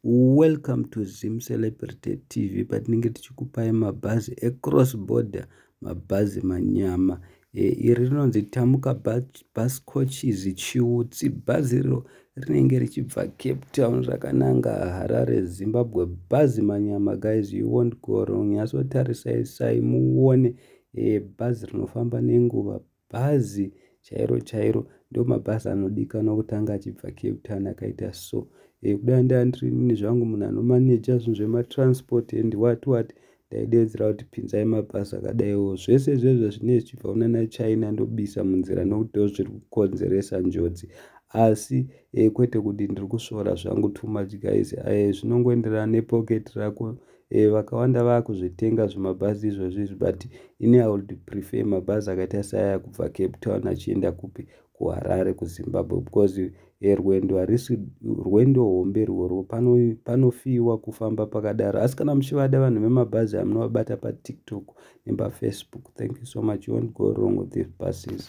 Welcome to Zim Celebrity TV, patinenge tichikupai mabhazi ecross border, mabhazi manyama. Iri rinonzi Tamuka Bus Coaches Chiutsi. Bhazi iro rinenge richibva Cape Town rakananga Harare, Zimbabwe. Bhazi manyama, guys, you won't go wrong. Nyatsotarisai muone. Bhazi rinofamba nenguva, bhazi chairo chairo. Ndo mabhazi anodikanwa kutanga achibva Cape Town akaita so. Kudai ndandiri zvangu munhu anomaneja zvinhu zvematransport and what what, ndaidedzera kuti pinzai mabhazi akadaiwo. Zvese izvozvo zvinenge zvichibva kunana China ndobisa munzira, nokuti ndo zviri kukonzeresa njodzi. Asi kwete kuti ndiri kusvora zvangu too much, guys. Zvinongoenderana nepocket rako. Vakawanda vaakuzvitenga zvimabhazi izvozvo izvi, but ini I would prefer mabhazi akaita seaya kubva Cape Town achienda kupi? KuHarare, kuZimbabwe, because rwendo harisi rwendo hombe rworwo, panofiwa kufamba pakadaro. Asi kana muchivada vanhu vemabhazi, amunovabata paTikTok nepaFacebook. Thank you so much. You won't go wrong with these buses.